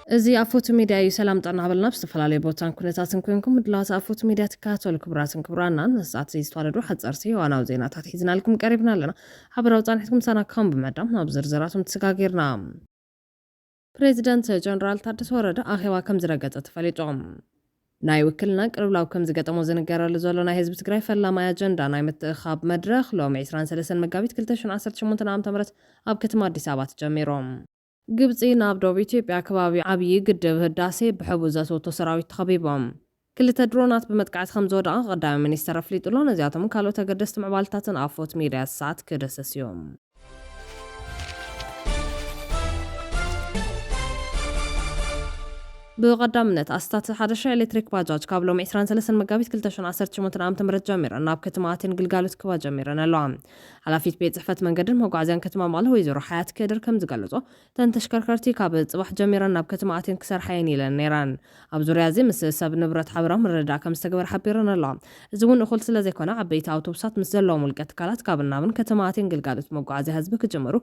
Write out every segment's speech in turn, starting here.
እዚ ኣፎቱ ሚድያ እዩ። ሰላም ጥዕና ሃበልና። ብዝተፈላለዩ ቦታን ኩነታትን ኮንኩም ምድላዋት ኣፎቱ ሚድያ ትከታተሉ ክቡራትን ክቡራና፣ ንሰዓት ዝተዋደዱ ሓፀርቲ እዋናዊ ዜናታት ሒዝናልኩም ቀሪብና ኣለና። ሓበራዊ ፃንሒትኩም ምሳና ክኸውን ብምዕዳም ናብ ዝርዝራቶም ተሰጋጊርና። ፕሬዚደንት ጀነራል ታደሰ ወረደ ኣኼባ ከም ዝረገፀ ተፈሊጡ። ናይ ውክልና ቅልውላው ከም ዝገጠሞ ዝንገረሉ ዘሎ ናይ ህዝቢ ትግራይ ፈላማይ ኣጀንዳ ናይ ምትእኻብ መድረኽ ሎሚ ዕስራን ሰለስተን መጋቢት ክልተ ሽሕን ዓሰርተ ሸሞንተን ዓመተ ምህረት ኣብ ከተማ ኣዲስ ኣበባ ተጀሚሩ። ግብፂ ናብ ደቡብ ኢትዮጵያ ከባቢ ዓብዪ ግድብ ህዳሴ ብሕቡ ዘትወቶ ሰራዊት ተኸቢቦም። ክልተ ድሮናት ብመጥቃዕቲ ከም ዝወደቓ ቀዳማይ ሚኒስተር ኣፍሊጡ ኣሎ። ነዚኣቶም ካልኦት ኣገደስቲ ምዕባለታትን ኣፎት ሚድያ ሰዓት ክደሰስ እዮም። ብቐዳምነት ኣስታት ሓደ ሺሕ ኤሌክትሪክ ባጃጅ ካብ ሎሚ ዕስራን ሰለስተን መጋቢት ክልተ ሽሕን ዓሰርተ ሸሞንተን ዓመተ ምህረት ጀሚረን ናብ ከተማ ኣቴን ግልጋሎት ክህባ ጀሚረን ኣለዋ። ሓላፊት ቤት ጽሕፈት መንገድን መጓዓዝያን ከተማ መቐለ ወይዘሮ ሓያት ከድር ከም ዝገለጾ፣ እተን ተሽከርከርቲ ካብ ጽባሕ ጀሚረን ናብ ከተማ ኣቴን ክሰርሓ እየን ኢለን ነይረን። ኣብ ዙርያ እዚ ምስ ሰብ ንብረት ሓበራዊ ምርድዳእ ከም ዝተገበረ ሓቢረን ኣለዋ። እዚ እውን እኹል ስለ ዘይኮነ፣ ዓበይቲ ኣውቶቡሳት ምስ ዘለዎም ውልቀ ትካላት ካብን ናብን ከተማ ኣቴን ግልጋሎት መጓዓዝያ ህዝቢ ክጅምሩ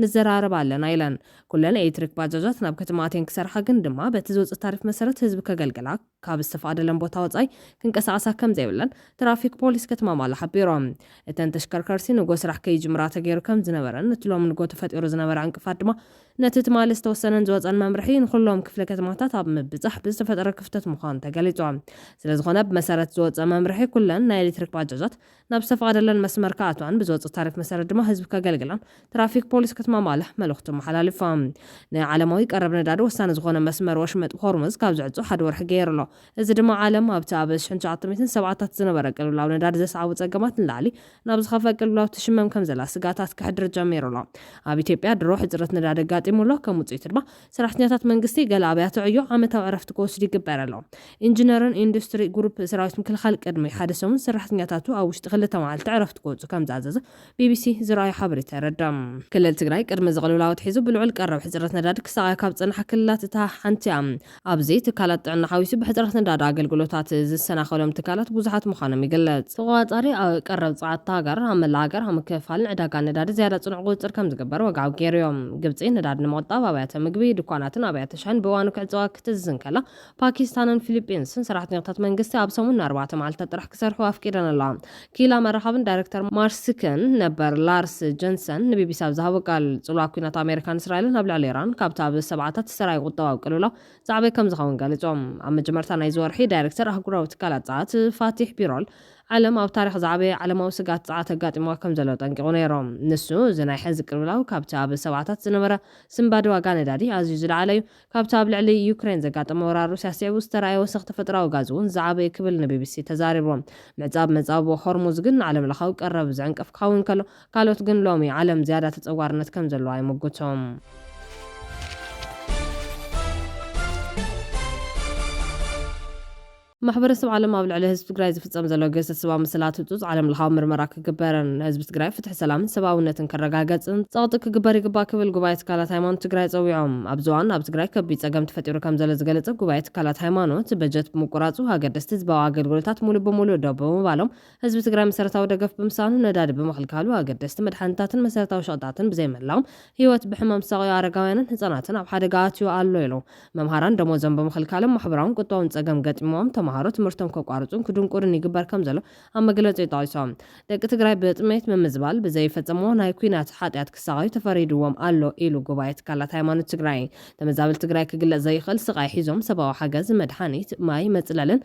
ንዘራረብ ኣለና ኢለን። ኩለን ኤሌክትሪክ ባጃጃት ናብ ከተማ ኣቴን ክሰርሓ ግን ድማ በቲ ዝወፅእ ታሪፍ መሰረት ህዝቢ ከገልግላ ካብ ዝተፈቐደለን ቦታ ወፃኢ ክንቀሳቐሳ ከም ዘይብለን ትራፊክ ፖሊስ ከተማ መቐለ ሓቢሮም። እተን ተሽከርከርቲ ንጎ ስራሕ ከይጅምራ ተገይሩ ከም ዝነበረን እቲ ሎም ንጎ ተፈጢሩ ዝነበረ ዕንቅፋት ድማ ነቲ ትማሊ ዝተወሰነን ዝወፀን መምርሒ ንኩሎም ክፍለ ከተማታት ኣብ ምብፃሕ ብዝተፈጠረ ክፍተት ምዃኑ ተገሊፁ። ስለዝኾነ ብመሰረት ዝወፀ መምርሒ ኩለን ናይ ኤሌክትሪክ ባጃጃት ናብ ዝተፈቐደለን መስመር ክኣትዋን ብዝወፀ ታሪፍ መሰረት ድማ ህዝቢ ከገልግላን ትራፊክ ፖሊስ ከተማ መቐለ መልእኽቱ ኣመሓላሊፎም። ንዓለማዊ ቀረብ ነዳዲ ወሳኒ ዝኾነ መስመር ወሽመጥ ሆርሙዝ ካብ ዝዕፁ ሓደ ወርሒ ገይሩ ኣሎ። እዚ ድማ ዓለም ኣብቲ ኣብ ሽሕን ትሽዓተ ሚእትን ሰብዓታት ዝነበረ ቅልውላው ነዳዲ ዘስዓቡ ጸገማት ንላዕሊ ናብ ዝኸፍአ ቅልውላው ትሽመም ከም ዘላ ስጋታት ከሕድር ጀሚሩ ኣሎ። ኣብ ኢትዮጵያ ድሮ ሕጽረት ነዳዲ ኣጋጢሙ ኣሎ። ከም ውጽኢቱ ድማ ሰራሕተኛታት መንግስቲ ገለ ኣብያተ ዕዮ ዓመታዊ ዕረፍቲ ክወስዱ ይግበር ኣሎ። ኢንጂነርን ኢንዱስትሪ ግሩፕ ሰራዊት ምክልኻል ቅድሚ ሓደ ሰሙን ሰራሕተኛታቱ ኣብ ውሽጢ ክልተ መዓልቲ ዕረፍቲ ክወጹ ከም ዝኣዘዘ ቢቢሲ ዝረኣዩ ሓበሬታ የረድእ። ክልል ትግራይ ቅድሚ እዚ ቅልውላው ኣትሒዙ ብልዑል ቀረብ ሕጽረት ነዳዲ ክሳቐያ ካብ ዝጸንሓ ክልላት እታ ሓንቲ እያ። ኣብዚ ትካላት ጥዕና ሓዊሱ ብሕጽረት ነዳዲ ኣገልግሎታት ዝሰናኸሎም ትካላት ብዙሓት ምዃኖም ይግለጽ። ተቆጻጻሪ ኣብ ቀረብ ጸዓት እታ ሃገር ኣብ መላእ ሃገር ኣብ ምክፍፋልን ዕዳጋ ነዳዲ ዝያዳ ጽኑዕ ቁጽጽር ከም ዝግበር ወግዓዊ ገይሩ እዮም። ግብጺ ነዳዲ ንምቑጣብ ኣብያተ ምግቢ፣ ድኳናትን ኣብያተ ሻሂን ብእዋኑ ክዕጸዋ ክትእዝዝ እንከላ፣ ፓኪስታንን ፊሊፒንስን ሰራሕተኛታት መንግስቲ ኣብ ሰሙን ንኣርባዕተ መዓልታት ጥራሕ ክሰርሑ ኣፍቂደን ኣለዋ። ክኢላ መራኸብን ዳይሬክተር ማርሲክን ነበር ላርስ ጀንሰን ንቢቢሲ ኣብ ዝሃቦ ቃል፣ ጽልዋ ኲናት ኣሜሪካን እስራኤልን ኣብ ልዕሊ ኢራን ካብቲ ኣብ ሰብዓታት ዝተራእየ ቁጠባዊ ቅልውላው ዝዓበየ ከም ዝኸውን ገሊጾም። ኣብ መጀመርታ ናይዚ ወርሒ ዳይሬክተር ኣህጉራዊ ትካላት ጸዓት ፋቲሕ ቢሮል፣ ዓለም ኣብ ታሪኽ ዝዓበየ ዓለማዊ ስግኣት ጸዓት ኣጋጢምዋ ከም ዘሎ ጠንቂቑ ነይሩ። ንሱ፣ እዚ ናይ ሕዚ ቅልውላው ካብቲ ኣብ ሰብዓታት ዝነበረ ስንባዲ ዋጋ ነዳዲ ኣዝዩ ዝለዓለ እዩ። ካብቲ ኣብ ልዕሊ ዩክሬን ዘጋጠመ ወራር ሩስያ ስዒቡ ዝተራእየ ወሰኽ ተፈጥሮኣዊ ጋዝ እውን ዝዓበየ ክብል ንቢቢሲ ተዛሪቡ። ምዕጻብ መጻብቦ ሆርሙዝ ግን ንዓለም ለኻዊ ቀረብ ዝዕንቅፍ ክኸውን ከሎ፣ ካልኦት ግን ሎሚ ዓለም ዝያዳ ተጸዋርነት ከም ዘለዋ ይምጉቶም። ማሕበረሰብ ዓለም ኣብ ልዕሊ ህዝቢ ትግራይ ዝፍጸም ዘሎ ገሰት ሰብኣዊ መሰላት ህጹጽ ዓለም ለኻዊ ምርመራ ክግበርን ንህዝቢ ትግራይ ፍትሒ፣ ሰላምን ሰብኣውነትን ክረጋገጽን ጸቕጢ ክግበር ይግባእ ክብል ጉባኤ ትካላት ሃይማኖት ትግራይ ጸዊዖም። ኣብዚ እዋን ኣብ ትግራይ ከቢድ ጸገም ተፈጢሩ ከም ዘሎ ዝገለጸ ጉባኤ ትካላት ሃይማኖት፣ በጀት ብምቁራጹ ኣገደስቲ ህዝባዊ ኣገልግሎታት ሙሉእ ብሙሉእ ደው ብምባሎም፣ ህዝቢ ትግራይ መሰረታዊ ደገፍ ብምሳኑ፣ ነዳዲ ብምኽልካሉ፣ ኣገደስቲ መድሓኒታትን መሰረታዊ ሸቐጣትን ብዘይምህላዎም ህይወት ብሕማም ዝሳቐዩ ኣረጋውያንን ህጻናትን ኣብ ሓደጋ ኣትዩ ኣሎ ኢሉ። መምሃራን ደሞዞም ብምኽልካሎም ማሕበራውን ቁጠባውን ጸገም ገጢምዎም፣ ተምሃሮ ትምህርቶም ከቋርጹን ክድንቁርን ይግበር ከም ዘሎ ኣብ መግለጺኡ ጠቒሶም። ደቂ ትግራይ ብጥሜት ምምዝባል ብዘይፈጸምዎ ናይ ኲናት ሓጢኣት ክሳቐዩ ተፈሪድዎም ኣሎ ኢሉ ጉባኤ ትካላት ሃይማኖት ትግራይ። ተመዛበልቲ ትግራይ ክግለጽ ዘይኽእል ስቓይ ሒዞም ሰብኣዊ ሓገዝ፣ መድሓኒት፣ ማይ፣ መጽለልን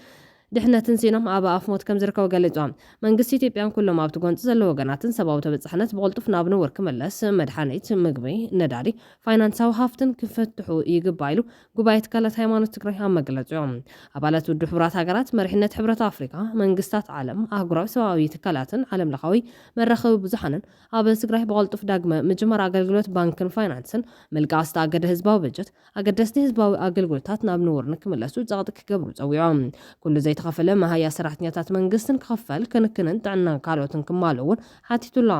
ድሕነትን ሲኖም ኣብ ኣፍ ሞት ከም ዝርከቡ ገሊጾም። መንግስቲ ኢትዮጵያን ኩሎም ኣብቲ ጎንጺ ዘለዉ ወገናትን ሰብኣዊ ተበጻሕነት ብቕልጡፍ ናብ ንቡር ክምለስ፣ መድሓኒት፣ ምግቢ፣ ነዳዲ፣ ፋይናንሳዊ ሃፍትን ክፍትሑ ይግባእ ኢሉ ጉባኤ ትካላት ሃይማኖት ትግራይ ኣብ መግለጺኦም። ኣባላት ውድብ ሕቡራት ሃገራት፣ መሪሕነት ሕብረት ኣፍሪካ፣ መንግስታት ዓለም፣ ኣህጉራዊ ሰብኣዊ ትካላትን ዓለም ለኻዊ መራኸቢ ብዙሓንን ኣብ ትግራይ ብቐልጡፍ ዳግመ ምጅማር ኣገልግሎት ባንክን ፋይናንስን፣ ምልቃቕ ዝተኣገደ ህዝባዊ በጀት፣ ኣገደስቲ ህዝባዊ ኣገልግሎታት ናብ ንቡር ንክምለሱ ጸቕጢ ክገብሩ ጸዊዖም። ኩሉ ዘይ እተኸፈለ መሃያ ሰራሕተኛታት መንግስትን ክኽፈል፣ ክንክንን ጥዕናን ካልኦትን ክማልኡ እውን ሓቲቱ ኣሎ።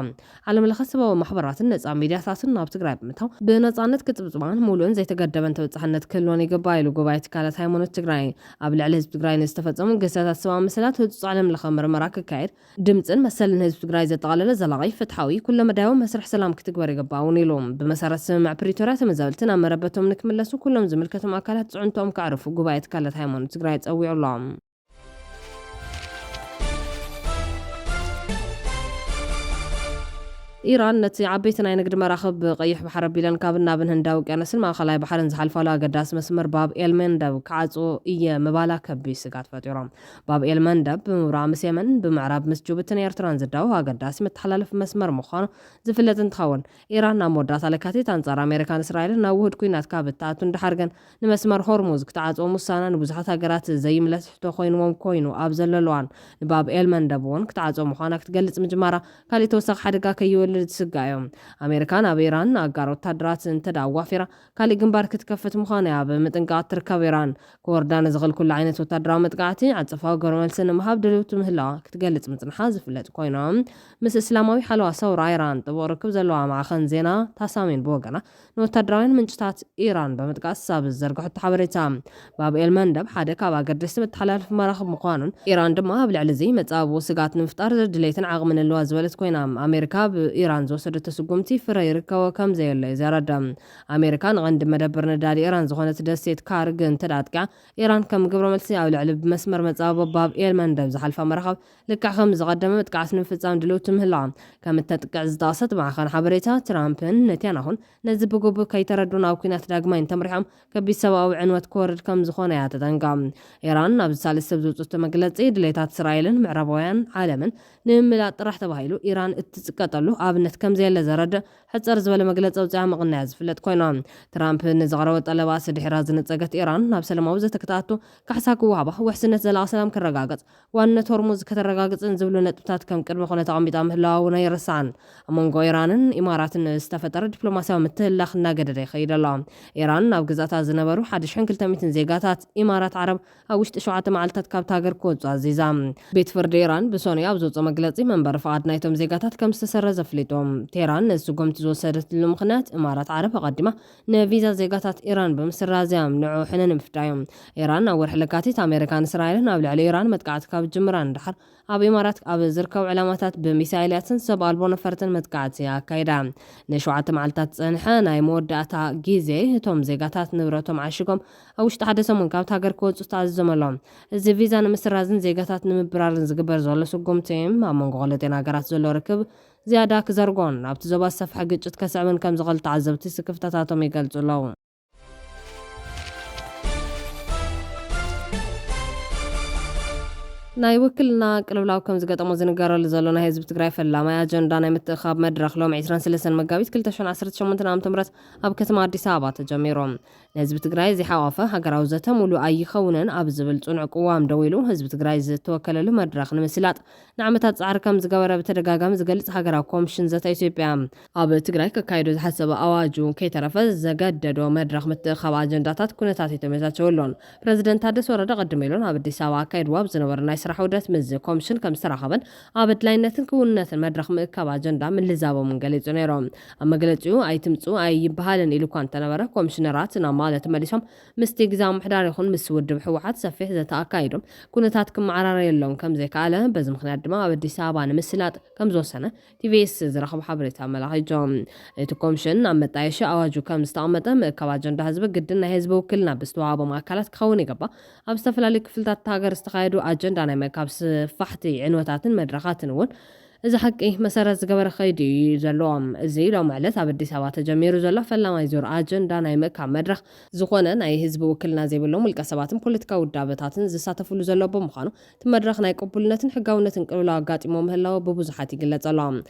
ዓለም ለኸ ሰብኣዊ ማሕበራትን ነጻ ሚድያታትን ናብ ትግራይ ብምእታው ብነጻነት ክጽብጽባን ሙሉእን ዘይተገደበን ተበጻሕነት ክህልዎን ይግባእ ኢሉ ጉባኤ ትካላት ሃይማኖት ትግራይ። ኣብ ልዕሊ ህዝቢ ትግራይ ንዝተፈጸሙ ግህሰታት ሰብኣዊ መሰላት ህጹጽ ዓለም ለኸ ምርመራ ክካየድ፣ ድምጽን መሰልን ህዝቢ ትግራይ ዘጠቓለለ ዘላቒ፣ ፍትሓዊ፣ ኩለመዳያዊ መስርሕ ሰላም ክትግበር ይግባእ እውን ኢሉ። ብመሰረት ስምምዕ ፕሪቶርያ፣ ተመዛበልቲ ናብ መረበቶም ንክምለሱ ኩሎም ዝምልከቶም ኣካላት ጽዕንቶኦም ከዕርፉ ጉባኤ ትካላት ሃይማኖት ትግራይ ጸዊዑ ኣሎ። ኢራን ነቲ ዓበይቲ ናይ ንግዲ መራኽብ ብቀይሕ ባሕሪ ኣቢለን ካብን ናብን ህንዳዊ ውቅያኖስን ማእኸላይ ባሕርን ዝሓልፋሉ ኣገዳሲ መስመር ባብ ኤል መንደብ ክዓጽዎ እየ ምባላ ከቢድ ስግኣት ፈጢሮም። ባብ ኤል መንደብ ብምብራቕ ምስ የመን፣ ብምዕራብ ምስ ጅቡትን ኤርትራን ዝዳወብ ኣገዳሲ መተሓላለፊ መስመር ምዃኑ ዝፍለጥ እንትኸውን፣ ኢራን ኣብ መወዳእታ ለካቲት ኣንጻር ኣሜሪካን እስራኤልን ናብ ውሁድ ኲናት ካብ እትኣቱ እንድሓር ግን፣ ንመስመር ሆርሙዝ ክትዓጽዎ ምውሳና ንብዙሓት ሃገራት ዘይምለስ ሕቶ ኮይንዎም ኮይኑ ኣብ ዘለሉ እዋን፣ ንባብ ኤል መንደብ እውን ክትዓጽዎ ምዃና ክትገልጽ ምጅማራ፣ ካሊእ ተወሳኺ ሓደጋ ከይወልድ ዝስጋእ እዩ። ኣሜሪካ ናብ ኢራን ኣጋር ወታደራት እንተ ደኣ ኣዋፊራ፣ ካሊእ ግንባር ክትከፍት ምዃና እያ ብምጥንቃቕ ትርከብ። ኢራን ክወርዳ ንዝኽእል ኩሉ ዓይነት ወታደራዊ መጥቃዕቲ ዓጸፋዊ ግብረ መልሲ ንምሃብ ድልውቲ ምህላዋ ክትገልጽ ምጽንሓ ዝፍለጥ ኮይኑ፣ ምስ እስላማዊ ሓለዋ ሰውራ ኢራን ጥቡቕ ርክብ ዘለዋ ማዕኸን ዜና ታሳሚን ብወገና፣ ንወታደራውያን ምንጭታት ኢራን ብምጥቃስ ኣብ ዝዘርግሐቶ ሓበሬታ፣ ባብ ኤል መንደብ ሓደ ካብ ኣገደስቲ መተሓላለፊ መራኽብ ምዃኑን፣ ኢራን ድማ ኣብ ልዕሊ እዚ መጻብቦ ስግኣት ንምፍጣር ድሌትን ዓቕምን ኣለዋ ዝበለት ኮይና፣ ኣሜሪካ ብኢራን ዝወሰደቶ ስጉምቲ ፍረ ይርከቦ ከም ዘየሎ እዩ ዘረዳ። ኣሜሪካ ንቐንዲ መደበር ነዳዲ ኢራን ዝኾነት ደሴት ካርግ እንተ ደኣ ኣጥቂዓ፣ ኢራን ከም ግብረ መልሲ ኣብ ልዕሊ ብመስመር መጻብቦ ባብ ኤል መንደብ ዝሓልፋ መራኽብ ልክዕ ከም ዝቐደመ መጥቃዕቲ ንምፍጻም ድልውቲ ምህላዋ ከም እተጥቅዕ ዝጠቕሰት ማዕኸን ሓበሬታ፣ ትራምፕን ኔታንያሁን ነዚ ብግቡእ ከይተረዱ ናብ ኲናት ዳግማይ እንተምሪሖም ከቢድ ሰብኣዊ ዕንወት ክወርድ ከም ዝኾነ እያ ተጠንቅቕ። ኢራን ኣብዚ ሳልስቲ ኣብ ዘውጽእቶ መግለጺ፣ ድሌታት እስራኤልን ምዕራባውያን ዓለምን ንምምላጥ ጥራሕ ተባሂሉ ኢራን እትጽቀጠሉ ኣብነት ከም ዘየለ ዘረድእ ሕጽር ዝበለ መግለጺ ኣውጺኣ ምቕናያ ዝፍለጥ ኮይና፣ ትራምፕ ንዘቕረቦ ጠለባት ድሒራ ዝነጸገት ኢራን፣ ናብ ሰላማዊ ዘተ ክትኣቱ፣ ካሕሳ ክወሃባ፣ ውሕስነት ዘላቒ ሰላም ክረጋገጽ፣ ዋንነት ሆርሙዝ ከተረጋግጽን ዝብሉ ነጥብታት ከም ቅድመ ኩነት ኣቐሚጣ ምህላዋ እውን ኣይርሳዕን። ኣብ መንጎ ኢራንን ኢማራትን ዝተፈጠረ ዲፕሎማስያዊ ምትህልላኽ እናገደደ ይኸይድ ኣሎ። ኢራን ኣብ ግዛእታ ዝነበሩ ሓደ ሽሕን ክልተ ሚእትን ዜጋታት ኢማራት ዓረብ ኣብ ውሽጢ ሸውዓተ መዓልታት ካብታ ሃገር ክወጹ ኣዚዛ። ቤት ፍርዲ ኢራን ብሶኑይ ኣብ ዘውጽኦ መግለጺ፣ መንበሪ ፍቓድ ናይቶም ዜጋታት ከም ዝተሰረዘ ኣፍሊጡ። ቴህራን ነዚ ስጉምቲ ዝወሰደትሉ ምኽንያት፣ እማራት ዓረብ ኣቐዲማ ንቪዛ ዜጋታት ኢራን ብምስራዝ እያ፣ ንዕኡ ሕነ ንምፍዳይ እዩ። ኢራን ኣብ ወርሒ ለካቲት ኣሜሪካን እስራኤልን ኣብ ልዕሊ ኢራን መጥቃዕቲ ካብ ዝጅምራ ንደሓር፣ ኣብ ኢማራት ኣብ ዝርከቡ ዕላማታት ብሚሳይላትን ሰብ ኣልቦ ነፈርትን መጥቃዕቲ ኣካይዳ። ንሸውዓተ መዓልታት ዝጸንሐ ናይ መወዳእታ ግዜ፣ እቶም ዜጋታት ንብረቶም ዓሺጎም ኣብ ውሽጢ ሓደ ሰሙን ካብቲ ሃገር ክወጹ ተኣዚዞም ኣሎ። እዚ ቪዛ ንምስራዝን ዜጋታት ንምብራርን ዝግበር ዘሎ ስጉምቲ፣ ኣብ መንጎ ክልቲኤን ሃገራት ዘሎ ርክብ ዝያዳ ክዘርጎን ኣብቲ ዞባ ዝሰፍሐ ግጭት ከስዕብን ከም ዝኽእል ተዓዘብቲ ስክፍታታቶም ይገልጹ ኣለዉ። ናይ ውክልና ቅልውላው ከም ዝገጠሞ ዝንገረሉ ዘሎ ናይ ህዝቢ ትግራይ ፈላማይ ኣጀንዳ ናይ ምትእኻብ መድረኽ ሎሚ ዕስራን ሰለስተን መጋቢት ክልተ ሽሕን ዓሰርተ ሸሞንተን ዓመተ ምህረት ኣብ ከተማ ኣዲስ ኣበባ ተጀሚሩ። ንህዝቢ ትግራይ ዝሓቖፈ ሃገራዊ ዘተ ሙሉእ ኣይኸውንን ኣብ ዝብል ጽኑዕ ቅዋም ደው ኢሉ፣ ህዝቢ ትግራይ ዝተወከለሉ መድረኽ ንምስላጥ ንዓመታት ጻዕሪ ከም ዝገበረ ብተደጋጋሚ ዝገልጽ ሃገራዊ ኮሚሽን ዘተ ኢትዮጵያ፣ ኣብ ትግራይ ከካይዶ ዝሓሰበ ኣዋጁ ከይተረፈ ዘገደዶ መድረኽ ምትእኻብ ኣጀንዳታት ኩነታት ኣይተመቻቸወሉን። ፕረዚደንት ታደሰ ወረደ ቅድም ኢሉ ናብ ኣዲስ ኣበባ ኣካይድዎ ኣብ ዝነበረ ናይ ስራሕ ውደት ምስዚ ኮሚሽን ከም ዝተራኸበን ኣብ ኣድላይነትን ክውንነትን መድረኽ ምእካብ ኣጀንዳ ምልዛቦምን ገሊጹ ነይሩ። ኣብ መግለጺኡ ኣይትምጽኡ ኣይበሃልን ኢሉ እኳ እንተነበረ፣ ኮሚሽነራት ናብ ማለ ተመሊሶም ምስቲ ግዝያዊ ምምሕዳር ይኹን ምስ ውድብ ህወሓት ሰፊሕ ዘተ ኣካይዶም ኩነታት ክመዓራረየሎም ከም ዘይከኣለ፣ በዚ ምኽንያት ድማ ኣብ ኣዲስ ኣበባ ንምስላጥ ከም ዝወሰነ ቲቪኤስ ዝረኸቦ ሓበሬታ ኣመላኺቱ። እቲ ኮሚሽን ኣብ መጣየሺ ኣዋጁ ከም ዝተቐመጠ፣ ምእካብ ኣጀንዳ ህዝቢ ግድን ናይ ህዝቢ ውክልና ብዝተዋሃቦም ኣካላት ክኸውን ይግባእ። ኣብ ዝተፈላለዩ ክፍልታት እታ ሃገር ዝተኻየዱ ኣጀንዳ ናይ ምእካብ ስፋሕቲ ዕንወታትን መድረኻትን እውን እዚ ሓቂ መሰረት ዝገበረ ከይዲ እዩ ዘለዎ። እዚ ሎሚ ዕለት ኣብ ኣዲስ ኣበባ ተጀሚሩ ዘሎ ፈላማይ ዙር ኣጀንዳ ናይ ምእካብ መድረኽ፣ ዝኾነ ናይ ህዝቢ ውክልና ዘይብሎም ውልቀ ሰባትን ፖለቲካዊ ውዳበታትን ዝሳተፍሉ ዘሎ ብምዃኑ፣ እቲ መድረኽ ናይ ቅቡልነትን ሕጋውነትን ቅልውላው ኣጋጢሞ ምህላው ብብዙሓት ይግለጽ ኣሎ።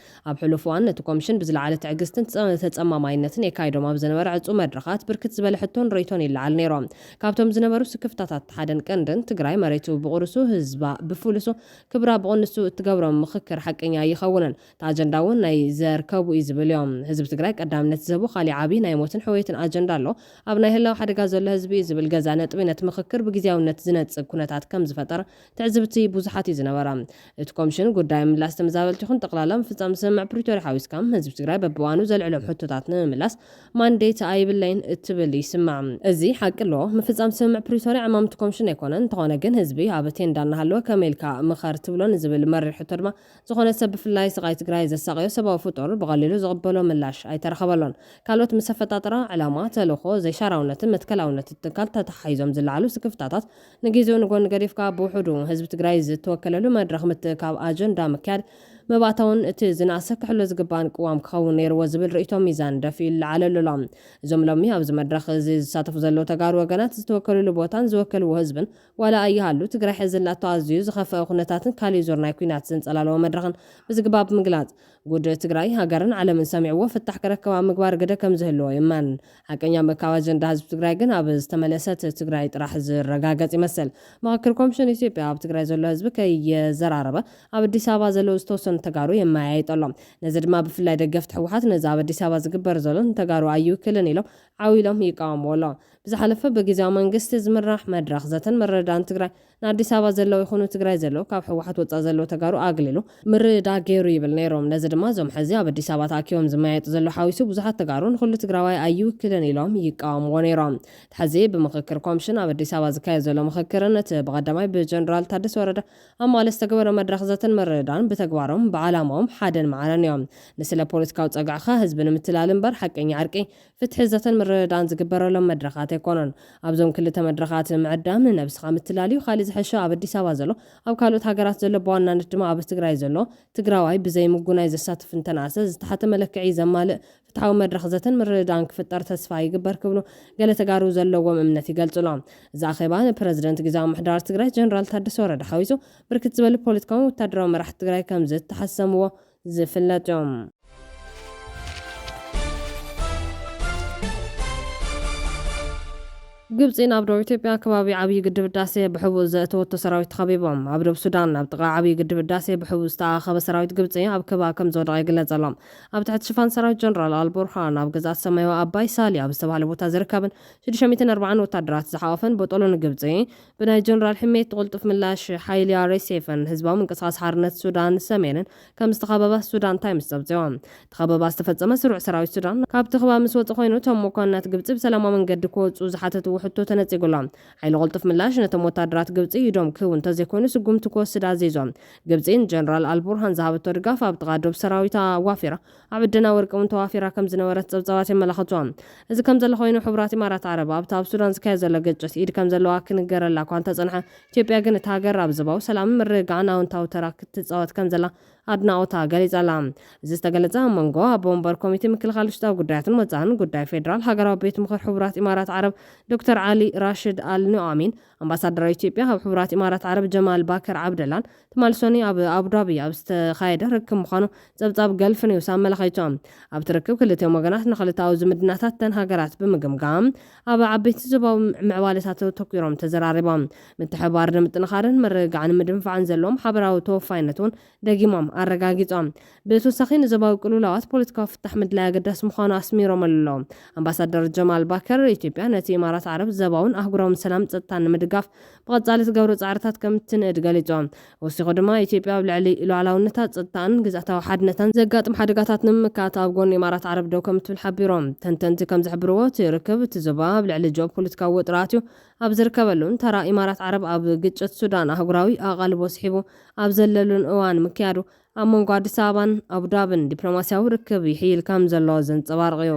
ኣብ ሕሉፍ እዋን ነቲ ኮሚሽን ብዝለዓለ ትዕግስትን ጸ-፣ ተጸማማይነትን የካይዶም ኣብ ዝነበረ ዕጹው መድረኻት፣ ብርክት ዝበለ ሕቶን ርእይቶን ይለዓል ነይሩ። ካብቶም ዝነበሩ ስክፍታታት ሓደን ቀንድን፣ ትግራይ መሬቱ ብቑርሱ፣ ህዝባ ብፍሉሱ፣ ክብራ ብቕንሱ እትገብሮ ምኽክር ሓቀኛ ኣይኸውንን። እቲ ኣጀንዳ እውን ናይ ዘርከቡ እዩ ዝብል እዮም። ህዝቢ ትግራይ ቀዳምነት ዝህቡ ካሊእ ዓብዪ ናይ ሞትን ሕውየትን ኣጀንዳ ኣሎ። ኣብ ናይ ህላው ሓደጋ ዘሎ ህዝቢ እዩ ዝብል ገዛ ነጥቢ ነቲ ምኽክር ብግዜያውነት ዝነጽግ ኩነታት ከም ዝፈጠረ ትዕዝብቲ ብዙሓት እዩ ዝነበረ። እቲ ኮሚሽን ጉዳይ ምላስ ተመዛበልቲ ይኹን ጠቕላላ ምፍጻም ስምምዕ ፕሪቶርያ ሓዊስካ ህዝቢ ትግራይ በብዋኑ ዘልዕሎም ሕቶታት ንምምላስ ማንዴት ኣይብለይን እትብል ይስማዕ። እዚ ሓቂ ኣለዎ። ምፍጻም ስምምዕ ፕሪቶርያ ዕማምቲ ኮሚሽን ኣይኮነን። እንተኾነ ግን ህዝቢ ኣብ ቴንዳ እናሃለወ ከመይ ኢልካ ምኸር ትብሎ ንዝብል መሪር ሕቶ ድማ ዝኾነ ሰብ ብፍላይ ስቓይ ትግራይ ዘሳቐዮ ሰብኣዊ ፍጡር ብቐሊሉ ዝቕበሎ ምላሽ ኣይተረኸበሎን። ካልኦት ምስ ኣፈጣጥራ፣ ዕላማ፣ ተልእኾ፣ ዘይሻራውነትን መትከላውነትን ትካል ተተሓሒዞም ዝለዓሉ ስክፍታታት ንጊዜኡ ንጎኒ ገዲፍካ ብውሑዱ ህዝቢ ትግራይ ዝተወከለሉ መድረኽ ምትእካብ ኣጀንዳ ምክያድ መባእታውን እቲ ዝነኣሰ ክሕሎ ዝግባን ቅዋም ክኸውን ነይርዎ ዝብል ርእይቶ ሚዛን ደፊኡ ይለዓለሉ ኣሎ። እዞም ሎሚ ኣብዚ መድረኽ እዚ ዝሳተፉ ዘለዉ ተጋሩ ወገናት ዝተወከልሉ ቦታን ዝወከልዎ ህዝብን ዋላ ኣይሃሉ ትግራይ ሕዚ ዘላቶ ኣዝዩ ዝኸፍአ ኩነታትን ካሊእ ዙር ናይ ኲናት ዘንጸላለዎ መድረኽን ብዝግባብ ምግላጽ ጉድ ትግራይ ሃገርን ዓለምን ሰሚዕዎ ፍታሕ ክረክብ ኣብ ምግባር ግደ ከም ዝህልዎ ይእመን። ሓቀኛ ምእካብ ኣጀንዳ ህዝቢ ትግራይ ግን ኣብ ዝተመለሰት ትግራይ ጥራሕ ዝረጋገጽ ይመስል። ምኽክር ኮሚሽን ኢትዮጵያ ኣብ ትግራይ ዘሎ ህዝቢ ከየዘራረበ ኣብ ኣዲስ ኣበባ ዘለዉ ዝተወሰኑ ተጋሩ የመያየጠሎም። ነዚ ድማ ብፍላይ ደገፍቲ ህወሓት ነዚ ኣብ ኣዲስ ኣበባ ዝግበር ዘሎ ንተጋሩ ኣይውክልን ኢሎም ዓው ኢሎም ይቃወምዎ ኣለዉ። ብዝሓለፈ ብግዜያዊ መንግስቲ ዝምራሕ መድረኽ ዘተን ምርድዳን ትግራይ ንኣዲስ ኣበባ ዘለዉ ይኹኑ ትግራይ ዘለዉ ካብ ህወሓት ወፃእ ዘለዉ ተጋሩ ኣግሊሉ ምርድዳእ ገይሩ ይብል ነይሮም። ነዚ ድማ እዞም ሕዚ ኣብ ኣዲስ ኣበባ ተኣኪቦም ዝመያየጡ ዘለዉ ሓዊሱ ብዙሓት ተጋሩ ንኹሉ ትግራዋይ ኣይውክልን ኢሎም ይቃወምዎ ነይሮም። ሕዚ ብምኽክር ኮሚሽን ኣብ ኣዲስ ኣበባ ዝካየድ ዘሎ ምኽክርን እቲ ብቐዳማይ ብጀነራል ታደሰ ወረደ ኣብ መቐለ ዝተገበረ መድረኽ ዘተን ምርድዳን ብተግባሮም ብዓላማኦም ሓደን ማዕረን እዮም። ንስለ ፖለቲካዊ ፀግዕኻ ህዝቢ ንምትላል እምበር ሓቀኛ ዕርቂ ፍትሒ ዘተን ምርድዳን ዝግበረሎም መድረኻት ኣይኮኑን። ኣብዞም ክልተ መድረኻት ምዕዳም ንነብስኻ ምትላል እዩ። ካሊእ ዝሐሸ ኣብ ኣዲስ ኣበባ ዘሎ ኣብ ካልኦት ሃገራት ዘሎ ብዋናነት ድማ ኣብ ትግራይ ዘሎ ትግራዋይ ብዘይ ምጉናይ ዘሳትፍ እንተነኣሰ ዝተሓተ መለክዒ ዘማልእ ፍትሓዊ መድረኽ ዘተን ምርድዳን ክፍጠር ተስፋ ይግበር ክብሉ ገለ ተጋሩ ዘለዎም እምነት ይገልጹ ኣለዉ። እዚ ኣኼባ ንፕረዚደንት ግዝያዊ ምምሕዳር ትግራይ ጀነራል ታደሰ ወረደ ሓዊሱ ብርክት ዝበሉ ፖለቲካውን ወታደራዊ መራሕቲ ትግራይ ከም ዝተሓሰምዎ ዝፍለጥ እዮም። ግብጺ ናብ ደቡብ ኢትዮጵያ ከባቢ ዓብዪ ግድብ ህዳሴ ብሕቡእ ዘእተወቶ ሰራዊት ተኸቢቦም። ኣብ ደቡብ ሱዳን ኣብ ጥቓ ዓብዪ ግድብ ህዳሴ ብሕቡእ ዝተኣኸበ ሰራዊት ግብጺ ኣብ ከበባ ከም ዝወደቐ ይግለጽ ኣሎ። ኣብ ትሕቲ ሽፋን ሰራዊት ጀነራል ኣልቡርሃን ኣብ ግዝኣት ሰማያዊ ኣባይ ሳሊ ኣብ ዝተባህለ ቦታ ዝርከብን ሽዱሽተ ሚእትን ኣርባዓን ወታደራት ዝሓቖፈን ቦጦሎ ንግብጺ ብናይ ጀነራል ሕሜት ቅልጡፍ ምላሽ ሓይሊ ኣር ኤስ ኤፍን ህዝባዊ ምንቅስቓስ ሓርነት ሱዳን ሰሜንን ከም ዝተኸበበ ሱዳን ታይምስ ጸብጺቦም። እቲ ከበባ ዝተፈጸመ ስሩዕ ሰራዊት ሱዳን ካብቲ ከበባ ምስ ወጸ ኮይኑ፣ እቶም መኮንናት ግብጺ ብሰላማዊ መንገዲ ክወጹ ዝሓተትዎ ሕቶ ተነጺጉ ኣሎ። ሓይሊ ቅልጡፍ ምላሽ ነቶም ወታደራት ግብጺ ኢዶም ክህቡ እንተዘይኮይኑ ስጉምቲ ክወስድ ኣዚዞም። ግብጺ ንጀነራል ኣልቡርሃን ዝሃበቶ ድጋፍ ኣብ ጥቓ ዶብ ሰራዊታ ኣዋፊራ ኣብ ዕደና ወርቂ እውን ተዋፊራ ከም ዝነበረት ጸብጻባት የመላኽቱ። እዚ ከም ዘሎ ኮይኑ፣ ሕቡራት ኢማራት ዓረብ ኣብቲ ኣብ ሱዳን ዝካየድ ዘሎ ግጭት ኢድ ከም ዘለዋ ክንገረላ እኳ እንተጸንሐ፣ ኢትዮጵያ ግን እታ ሃገር ኣብ ዞባዊ ሰላምን ምርግጋዕን ኣወንታዊ ተራ ክትጻወት ከም ዘላ ኣድናቖታ ገሊጻ ኣላ። እዚ ዝተገለጸ ኣብ መንጎ ኣቦ ወንበር ኮሚቴ ምክልኻል ውሽጣዊ ጉዳያትን ወጻእን ጉዳይ ፌዴራል ሃገራዊ ቤት ምኽር ሕቡራት ኢማራት ዓረብ ዶክተር ዓሊ ራሽድ ኣል ኑኣሚን ኣምባሳደር ኢትዮጵያ ኣብ ሕቡራት ኢማራት ዓረብ ጀማል ባከር ዓብደላን ትማሊ ሰኑይ ኣብ ኣቡዳቢ ኣብ ዝተኻየደ ርክብ ምዃኑ ጸብጻብ ገልፍ ኒውስ ኣመላኺቱ። ኣብቲ ርክብ ክልቲኦም ወገናት ንክልተኣዊ ዝምድናታት ተን ሃገራት ብምግምጋም ኣብ ዓበይቲ ዞባዊ ምዕባለታት ተተኲሮም ተዘራሪቦም። ምትሕብባር ንምጥንኻርን ምርግጋዕ ንምድንፋዕን ዘለዎም ሓበራዊ ተወፋይነት እውን ደጊሞም ኣረጋጊጾም። ብተወሳኺ ንዞባዊ ቅልውላዋት ፖለቲካዊ ፍታሕ ምድላይ ኣገዳሲ ምዃኑ ኣስሚሮም ኣለዉ። ኣምባሳደር ጀማል ባከር ኢትዮጵያ ነቲ ኢማራት ዓረብ ዘባውን ኣህጉራውን ሰላም ጸጥታን ንምድጋፍ ብቐጻሊ ትገብሮ ጻዕርታት ከም እትንእድ ገሊጹ። ወሲኹ ድማ ኢትዮጵያ ኣብ ልዕሊ ሉዓላውነታ ጸጥታን ግዝኣታዊ ሓድነታን ዘጋጥም ሓደጋታት ንምምካት ኣብ ጎኒ ኢማራት ዓረብ ደው ከም እትብል ሓቢሮም። ተንተንቲ ከም ዝሕብርዎ እቲ ርክብ እቲ ዞባ ኣብ ልዕሊ ጂኦፖለቲካዊ ወጥሪ ኣትዩ ኣብ ዝርከበሉን ተራ ኢማራት ዓረብ ኣብ ግጭት ሱዳን ኣህጉራዊ ኣቓልቦ ስሒቡ ኣብ ዘለሉን እዋን ምክያዱ ኣብ መንጎ ኣዲስ ኣበባን ኣቡዳብን ዲፕሎማስያዊ ርክብ ይሕይል ከም ዘሎ ዘንጸባርቕ እዩ።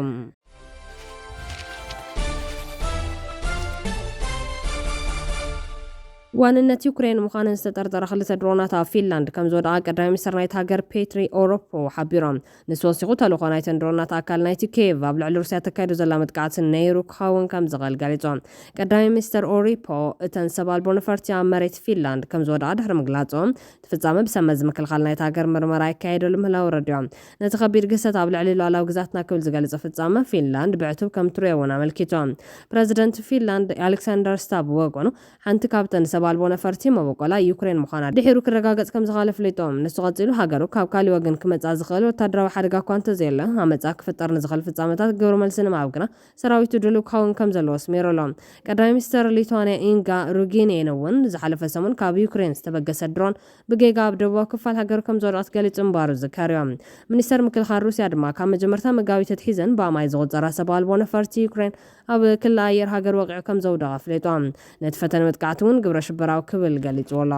ዋንነት ዩክሬን ምዃነን ዝተጠርጠረ ክልተ ድሮናት ኣብ ፊንላንድ ከም ዝወደቓ ቀዳማይ ሚኒስትር ናይቲ ሃገር ፔትሪ ኦሮፖ ሓቢሮም። ንሱ ወሲኹ ተልእኾ ናይተን ድሮናት ኣካል ናይቲ ኬቭ ኣብ ልዕሊ ሩስያ ተካይዶ ዘላ መጥቃዕቲ ነይሩ ክኸውን ከም ዝኽእል ገሊጹ። ቀዳማይ ሚኒስትር ኦሪፖ እተን ሰብ ኣልቦ ነፈርቲ ኣብ መሬት ፊንላንድ ከም ዝወደቓ ድሕሪ ምግላጾም እቲ ፍጻመ ብሰመዚ ምክልኻል ናይቲ ሃገር ምርመራ ይካየደሉ ምህላው ረዲኦም። ነቲ ከቢድ ግህሰት ኣብ ልዕሊ ሉዓላዊ ግዛትና ክብል ዝገልጽ ፍጻመ ፊንላንድ ብዕቱብ ከም ትርእዮ እውን ኣመልኪቶም። ፕረዚደንት ፊንላንድ ኣሌክሳንደር ስታብ ብወገኑ ሓንቲ ካብተን ሰብ ባልቦ ነፈርቲ መበቆላ ዩክሬን ምዃና ድሒሩ ክረጋገጽ ከም ዝኸኣለ ኣፍሊጦም። ንሱ ቀጺሉ፣ ሃገሩ ካብ ካሊእ ወገን ክመጽኣ ዝኽእል ወታደራዊ ሓደጋ እኳ እንተዘየለ፣ ኣመጻ ክፍጠር ንዝኽእል ፍጻመታት ግብረ መልሲ ንምሃብ ግና ሰራዊቱ ድሉው ክኸውን ከም ዘለዎ ኣስሚሩ ኣሎ። ቀዳማይ ሚኒስተር ሊትዋንያ ኢንጋ ሩጊኔን እውን ዝሓለፈ ሰሙን ካብ ዩክሬን ዝተበገሰ ድሮን ብጌጋ ኣብ ደቡባዊ ክፋል ሃገሩ ከም ዝወደቐት ገሊጹ ምንባሩ ዝዝከር እዩ። ሚኒስተር ምክልኻል ሩስያ ድማ ካብ መጀመርታ መጋቢት ኣትሒዘን ብኣማይ ዝቑጸራ ሰብ ኣልቦ ነፈርቲ ዩክሬን ኣብ ክሊ ኣየር ሃገር ወቂዑ ከም ዘውደቐ ኣፍሊጡ። ነቲ ፈተነ መጥቃዕቲ እውን ግብረ ሽበራዊ ክብል ገሊጽዎ ኣሎ።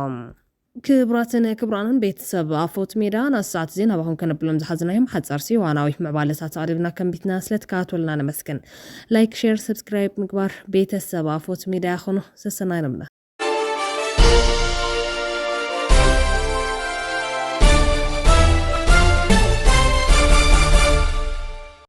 ክቡራትን ክቡራንን ቤተሰብ ኣፎት ሜዳ፣ ናስ ሰዓት ዜና ባኹም ከነብሎም ዝሓዝናዮም ሓጻር ሲዋናዊ ምዕባለታት ኣቕሪብና ከንቢትና ስለ ትከታተሉና ነመስግን። ላይክ፣ ሼር፣ ሰብስክራይብ ምግባር ቤተሰብ ኣፎት ሜዳ ያኹኑ። ሰሰናይ ነብና።